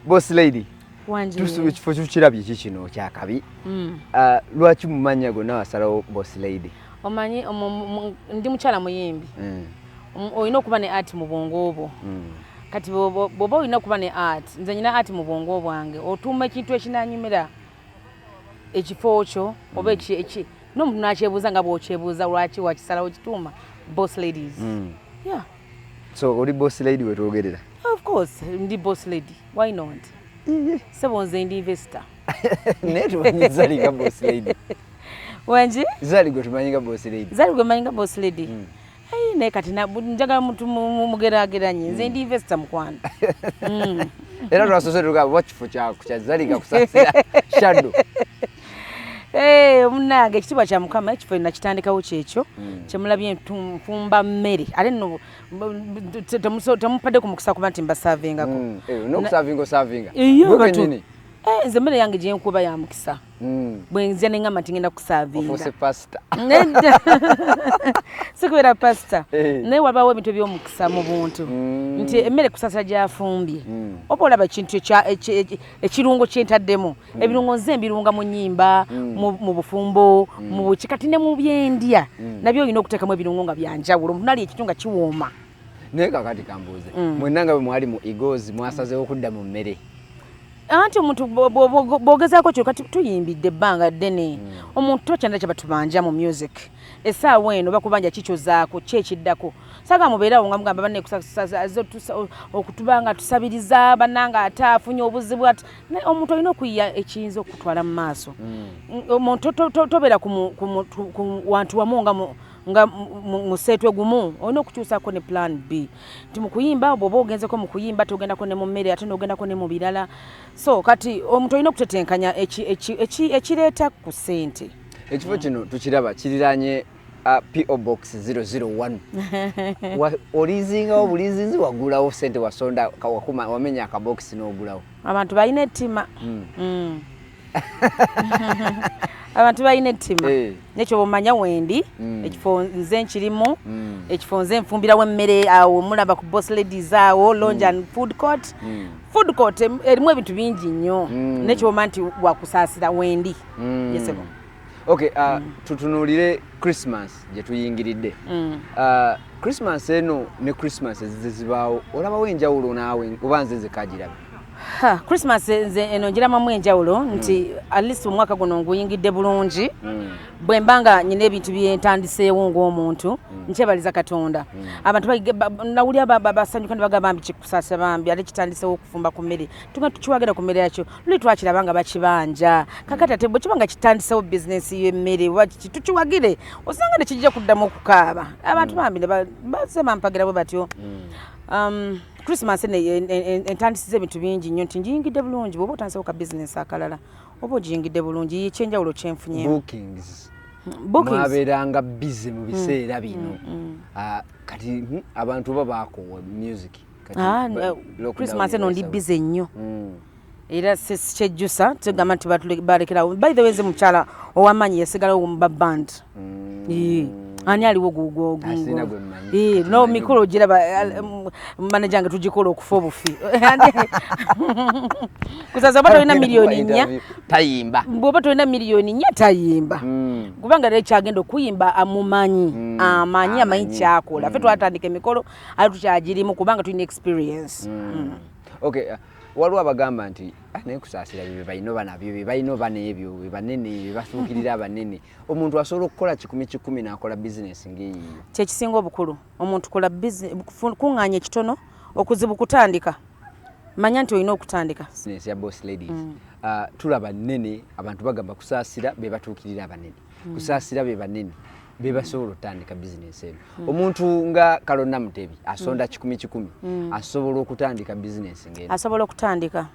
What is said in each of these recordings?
Boss lady. Wangi. Ekifo tukirabye ki kino kyakabi. Lwaki mu mannya gonna wasalawo boss lady? Omanyi ndi mukyala muyimbi. Olina okuba ne art mu bwongo bwo. Kati bw'oba olina okuba ne art, nze nyina art mu bwongo bwange, otuuma ekintu ekinanyumira ekifo kyo oba eki n'omuntu n'akyebuuza nga bw'okyebuuza lwaki wakisalawo kituuma boss ladies. Yeah. So oli boss lady wetwogerera? Of course, ndi boss lady. Why not? Sebo nze ndi investor. Naye tumanyi Zari nga boss lady. Wangi? Zari gwe tumanyi nga boss lady. Zari gwe manyi nga boss lady. Ai, naye kati njagala muntu mugeraageranye. Nze ndi investor mukwano. Era twasoose tugamba oba kifo kya Zari nga kusaasira shadow. Eh, munnange ekitiibwa kya Mukama ekifo nakitandikawo kyekyo. Kyemulabye nfumba mmere. Ate nno temumpadde ku mukisa kuba nti mbasaavingako. N'okusaavinga osaavinga. Iyo, Gwe batu. kennyini. Nze emmere yange gye nkuba ya mukisa. Bwe nzija ne ŋŋamba nti ngenda kusaavinga. Ofuuse pasita. Nedda. Sikubeera pasita. Naye wabaawo ebintu eby'omukisa mu buntu. Nti emmere Kusasira gy'afumbye. Oba olaba ekintu ekirungo kye ntaddemu. Ebirungo nze mbirunga mu nnyimba, mu bufumbo, mu buki, kati ne mu byendya. Nabyo olina okuteekamu ebirungo nga bya njawulo. Omuntu n'alya ekintu nga kiwooma. Naye kaakati kambuuze. Mwenna nga bwe mwali mu Eagles mwasazeewo okudda mu mmere? Anti omuntu bw'ogezaako kyo kati tuyimbidde ebbanga ddene. Omuntu tokyalina kye batubanja mu music. Essaawa eno bakubanja kikyozaako, ki ekiddako. Saaga mubeerawo nga mugamba banne okutuba nga tusabiriza bannange ate afunye obuzibu ati. Naye omuntu olina okuyiya ekiyinza okutwala mu maaso. Omuntu tobeera ku wantu wamu nga nga museetwe gumu, olina okukyusako ne plan B. Nti mu kuyimba bw'oba ogenzeko mu kuyimba togendako ne mu mmere ate n'ogendako ne mu birala. So kati omuntu olina okutetenkanya ekireeta ku ssente. Ekifo kino tukiraba kiriraanye PO Box 001. Olizingawo bulizinzi wagulawo ssente wasonda wakuma wamenya akabokisi n'ogulawo. Abantu balina ettima. Abantu balina ettima. Nekyo bw'omanya wendi, ekifo nze nkirimu, ekifo nze nfumbirawo emmere awo mulaba ku Boss Ladies awo, Lounge and Food Court. Food court erimu ebintu bingi nnyo. Nekyo bw'omanya nti wakusaasira wendi. Yesebo. Okay, tutunuulire Christmas gye tuyingiridde. Christmas eno ne Christmas ezizze zibaawo, olabawo enjawulo naawe oba nze nzekagirabe? Ha, Christmas nze eno njiramamu enjawulo nti at least omwaka guno nguyingidde bulungi. Bwe mba nga nyina ebintu bye ntandiseewo ng'omuntu, nkyebaliza Katonda. Abantu nawulira basanyuka ne bagamba bambi kikusaasira bambi ate kitandiseewo okufumba ku mmere. Tugenda tukiwagira ku mmere yakyo. Luli twakiraba nga bakibanja. Kakati ate bwe kiba nga kitandiseewo bizinensi y'emmere oba kiki tukiwagire, osanga ne kijja kuddamu okukaaba. Abantu bambi ne bazze bampagira bwe batyo. Christmas eno entandisiza ebintu bingi nnyo nti ngiyingidde bulungi. Bw'oba otandiseewo ka bizinensi akalala oba ogiyingidde bulungi, ekyenjawulo kyenfunyeemu. Bookings. Bookings. Mwabeeranga busy mu biseera bino. Kati abantu oba baakoowa music. Kati lockdown Christmas eno ndi ereesewo. busy nnyo. Era sikyejjusa, tugamba nti balekerawo. By the way, nze mukyala ow'amaanyi yasigalawo mu ba band. Ani aliwo Asina gwe mmanyi. No, Kati mikolo giraba, manager wange tugikola okufa obufi. Kusaza oba tolina Agenda miliyoni kuwa nnya. interview, tayimba. Bw'oba tolina miliyoni 4 tayimba. Kubanga era ekyagenda okuyimba amumanyi. Amanyi, amanyi Amanyi. kyakola. Ffe twatandika emikolo ate tukyagirimu kubanga tulina experience. Okay, waliwo abagamba nti naye kusaasira bye balina oba nabyo, bye balina oba n'ebyo, bye banene, bye basuukirira abanene. Omuntu asobola okukola kikumi kikumi n'akola bizinesi ng'eyiyo. Kyekisinga obukulu, omuntu kola kuŋŋaanya ekitono, okuzibu kutandika. Manya nti olina okutandika. Bizinesi ya Boss Ladies. Tulaba nnene, abantu bagamba kusaasira be batuukirira abanene. Kusaasira be banene, be basobola okutandika bizinesi eno. Omuntu nga Kalona Mutebi asonda kikumi kikumi, asobola okutandika bizinesi ng'eno. Asobola okutandika.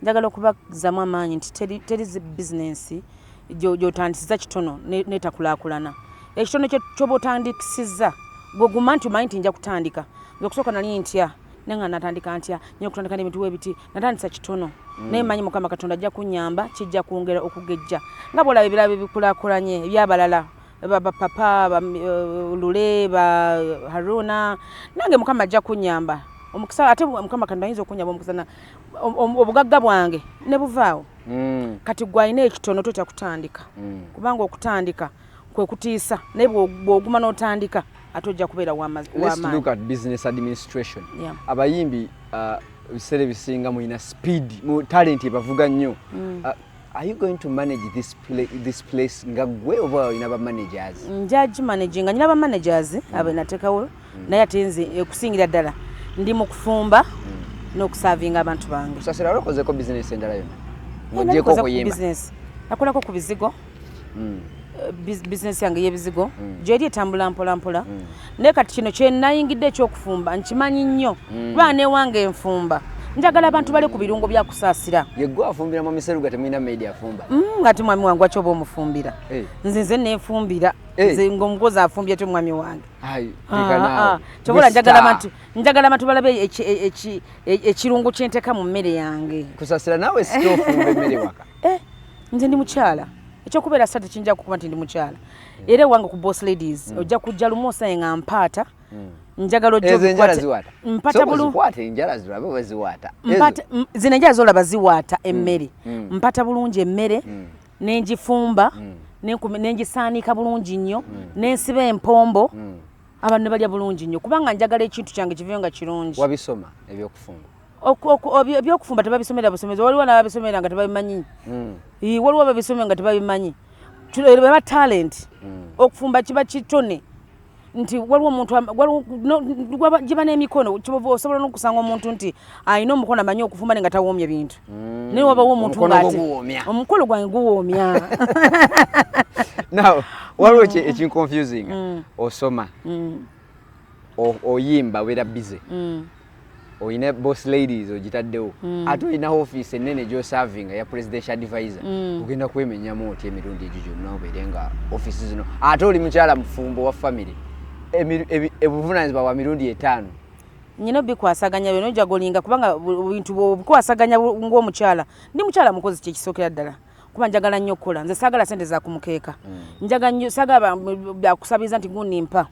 Njagala okubazzamu amaanyi nti teri zi bizinesi gy'otandisiza kitono n'etakulaakulana. Ekitono ky'oba otandikisizza, gwe guma nti omanyi nti nja kutandika. Nze okusooka nali ntya, naye nga natandika ntya, nja okutandika n'ebintu bwe biti, natandisa kitono. Naye mmanyi Mukama Katonda ajja kunnyamba, kijja kwongera okugejja. Nga bw'olaba ebirala bye bikulaakulanye eby'abalala, ba papa, ba Lule, ba Haruna, nange Mukama ajja kunnyamba. Omukisa ate Mukama Katonda ayinza okunyaba omukisa, obugagga bwange ne buvaawo. Kati gwe alina ekitono totya kutandika, kubanga okutandika kwe kutiisa, naye bw'oguma n'otandika ate ojja kubeera Let's w'amaanyi. look at business administration. Abayimbi ebiseera ebisinga mulina speed mu talent ebavuga nnyo. Are you going to manage this place nga gwe oba olina ba managers? Nja gimanaginga, nyina ba managers abo nateekawo, naye ate nze okusingira ddala ndi mu kufumba n'okuservinga abantu bange. Kusasira wali okozeko business endala yonna Eh, ng'ogyeko nalikoze ku okuyimba? business, nakolako ku bizigo. Business yange y'ebizigo gyeri etambula mpola mpola, naye kati kino kye nayingidde ekyokufumba nkimanyi nnyo, kuba newange nfumba, njagala abantu bale ku birungo bya Kusaasira. Yegwe afumbira mu miseruga, temulina maid afumba? Nga ti mwami wange waki oba omufumbira? Nze neefumbira. Nze ng'omukozi afumbye te mwami wange? Ai, Ah, leka naawe. ah. Kyobola Gwe njagala star. abantu, njagala abantu balabe ekirungo kyenteeka mu mmere yange. Kusasira naawe sita ofumba emmere waka? Eh, nze ndi mukyala, ekyokubeera star tekinja kukuba nti ndi mukyala. Era ewange ku Boss Ladies ojja kujja lumu osaye nga mpaata, njagala ojje Ezo enjala obikwate. ziwaata? Mpata Sooka bulungi. ozikwate enjala zirabe oba ziwaata. Ezo. Mpata zino enjala zolaba ziwaata emmere. Mpata bulungi emmere nenjifumba, nengisaanika bulungi nnyo, nensiba empombo, abantu ne balya bulungi nnyo, kubanga njagala ekintu kyange kiveyo nga kirungi. Wabisoma ebyokufumba? Ebyokufumba tebabisomera busomezi, waliwo n'ababisomera nga tebabimanyi. Waliwo ababisomera nga tebabimanyi. Eba talent. Okufumba kiba kitone nti waliwo omuntu waliwo giba n'emikono. Osobola n'okusanga omuntu nti alina omukono, amanyi okufumba naye nga tawoomya bintu, naye wabawo omuntu Omukono gwo ng'ate guwoomya. Omukono gwange guwoomya. Now waliwo ekinconfusing, osoma, oyimba, obeera busy, oyina Boss Ladies ogitaddewo, ate olina office enene gyoservinga ya presidential advisor. Ogenda kwemenyamu otya emirundi egyo gyonna, obeere nga office zino, ate oli mukyala mufumbo wa family, obuvunanyizibwa bwa mirundi etaano? Nyina obikwasaganya byona, ojagolinga, kubanga bintu bwobikwasaganya ng'omukyala. Ndi mukyala mukozi, kyekisookera ddala, kuba njagala nnyo okukola. Nze saagala sente za kumukeeka, njagala nnyo, saagala byakusabiriza nti gunimpa.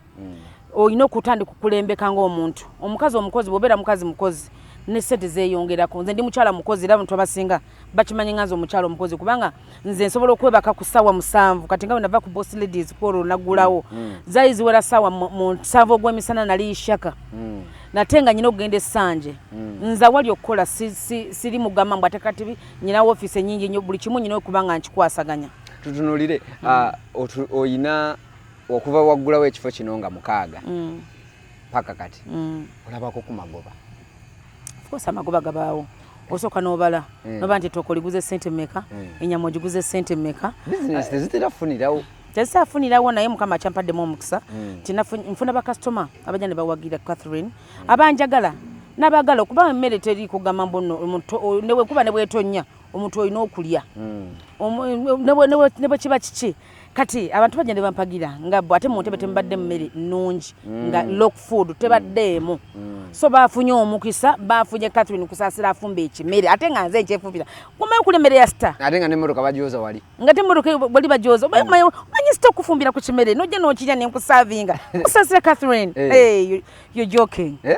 Olina okutandika okulembeka ng'omuntu omukazi omukozi. Bw'obeera mukazi mukozi ne sente zeeyongerako. Nze ndi mukyala mukozi, era abantu abasinga bakimanyi nga nze omukyala omukozi, kubanga nze nsobola okwebaka ku ssaawa 7. Kati nga bwe nava ku Boss Ladies kwolwo naggulawo, zaali ziwera ssaawa 7 ogw'emisana, nali ishaka, nate nga nyina okugenda essanje. Nze awali okukola siri mugamba mbu ate kati nyina ofiisi ennyingi nnyo, buli kimu nyina okuba nga nkikwasaganya. Tutunulire, oyina okuva waggulawo ekifo kino nga 6 paka kati, olabako ku magoba? Of course amagoba gabaawo. Osooka n'obala noba nti ettooka oliguze sente mmeka, ennyama ogiguze sente mmeka. Bizinesi tezitera kufunirawo. Tezitaafunirawo, naye Mukama akyampaddemu omukisa nti nfuna bakasitoma abajja ne bawagira Catherine, abanjagala n'abaagala, okuba emmere teri kugamba mbu nno omuntu ne bwekuba ne bwetonnya, omuntu olina okulya. Ne bwe kiba kiki. Kati abantu bajja ne bampagira nga bo, ate mu ntebe temubadde mmere nnungi, nga local food tebaddeemu, so bafunye omukisa, bafunye Catherine Kusaasira afumba ekimere, ate nga nze nkyefumbira. Kumayo okulya emmere ya star. Ate nga nemmotoka bagyoza wali. Nga temmotoka wali bagyoza. Omanyi star okufumbira ku kimere nojja n'okirya nenkuservinga Kusaasira Catherine. Hey, you're joking. Eh?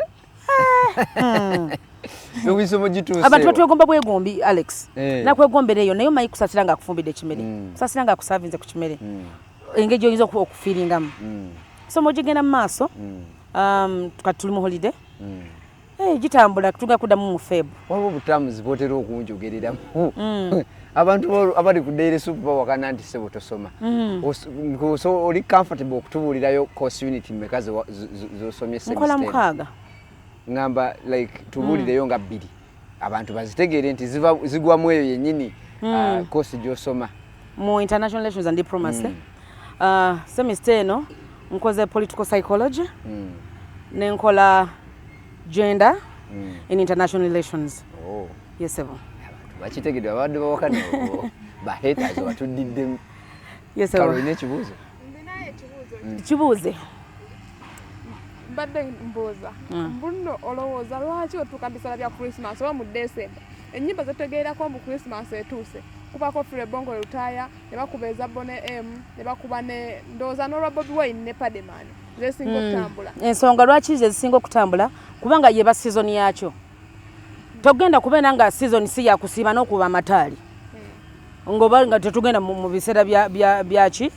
Emisomo gituuse. Abantu batwegomba bwegombi, Alex. Nakwegombera eyo, naye omanyi Kusaasira nga akufumbidde ekimere, Kusaasira nga akuservinze ku kimere, engeri gyoyinza okufiiringamu. Somo gigenda mu maaso. Kati tuli mu holiday. Gitambula, tugenda kuddamu mu Feb. Waliwo obutamuzi bwotera okunjogereramu. Abantu abali ku Daily Soup bawakana nti sebo tosoma. Oli comfortable okutubuulirayo course unit mmeka z'osomye Nkola semester? 6. Ngamba like tubuulireyo nga bbiri, abantu bazitegeere nti zigwamu eyo yennyini course gy'osoma. Mu international relations and diplomacy, semester eno nkoze political psychology, nenkola gender in international relations. Oh. Yes, sir. Abantu bakitegedde, babadde bawakana, bahaters batuddiddemu. Yes, sir. Kalo, olina ekibuuzo? Ndinayo ekibuuzo. Kibuuze. Mbadde mbuuza, mbuno olowooza lwaki otuuka mu biseera bya Christmas oba mu December, ennyimba zetutegeerako mu Christmas etuuse, Kubako Fire Bongo Lutaaya, ne bakuba eza Boney M, ne bakuba ne ndowooza n'olwa Bobi Wine ne Pademan, zesinga okutambula. Ensonga lwaki ze zisinga okutambula, kubanga yeba season yakyo. Togenda kubeera nga season si yakusiiba n'okuba amataali, ngoba nga tetugenda mu biseera byaki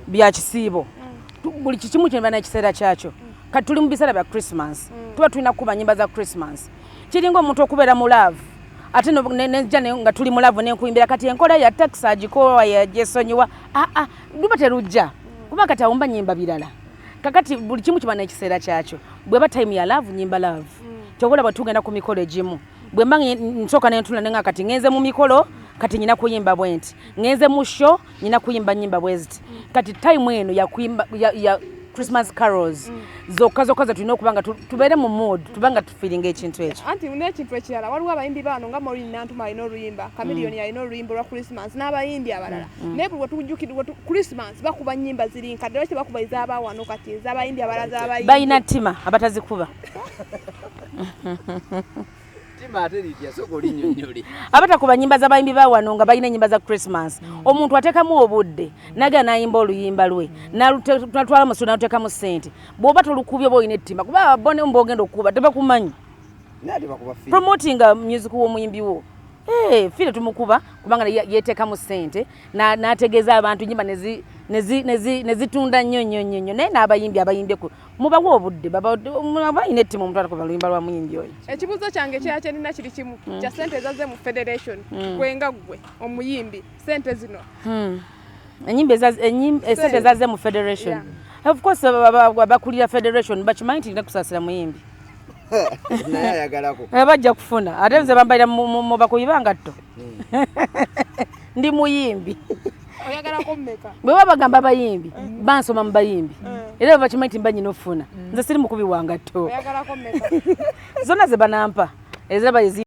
bya kisiibo. Buli kikimu kiba n'ekiseera kyakyo. Kati tuli mu biseera bya Christmas, tuba tulina kukuba nyimba za Christmas. Kiringa omuntu okubeera mu love, ate nejja nga tuli mu love nenkuyimbira kati enkola ya taxi agikowa yagyesonyiwa. Aa, luba terujja kuba kati awumba nyimba birala. Kakati buli kimu kiba n'ekiseera kyakyo. Bweba time ya love, nyimba love. Kyobola bwe tugenda ku mikolo egimu, bwe mba nsooka nentula nenga kati ngenze mu mikolo, kati nyina kuyimba bwe nti, ngenze mu show, nyina kuyimba nyimba bwe ziti. Kati time eno yakuyimba ya Christmas carols zokka zokka ze tulina okuba nga tubeere mu mood, tuba nga tufiiringa ekintu ekyo. Anti n'ekintu ekirala, waliwo abayimbi baano nga Maureen Nantuma alina oluyimba, Chameleone alina oluyimba olwa Christmas, n'abayimbi abalala, naye buli wetujjukira Christmas bakuba nnyimba ziri nkadde. Lwaki tebakuba ez'abawano kati, ez'abayimbi abalala z'abayimbi? Balina ttima abatazikuba. Tima ate litya? Sooka olinnyonnyole. Abatakuba nyimba z'abayimbi ba wano nga balina ennyimba za Christmas, omuntu ateekamu obudde nagenda n'ayimba oluyimba lwe, natwala mu studio, naluteekamu ssente. Bw'oba tolukubye, oba olina ettima, kuba bone mba ogenda okukuba tebakumanyi. Naye ate bakuba fee. Promotinga music w'omuyimbi wo. Eh, fire tumukuba kubanga yeteekamu ssente, n'ategeeza abantu, nyimba nezitunda nnyo nnyo nnyo nnyo. Naye n'abayimbi abayimbye ku mubawe obudde, balina ettima omuntu atakuba luyimba lwa muyimbi oyo. Ekibuuzo kyange ekirala kyenina kiri kimu, kya sente ezazze mu federation. Gwe nga ggwe omuyimbi, sente zino Enyimba esente ezazze mu federation, of course bakulira federation bakimanyi nti nina kusaasira muyimbi. Naye ayagalako. Bajja kufuna. Ate nze bambalira mu bakubi bangatto, ndi muyimbi. Oyagalako mmeka? Bwe baba bagamba abayimbi bansoma mu bayimbi, era bwe bakimanyi nti mba nyina ofuna, nze siri mukubi wa ngatto. Oyagalako mmeka? Zonna ze banampa eziraba.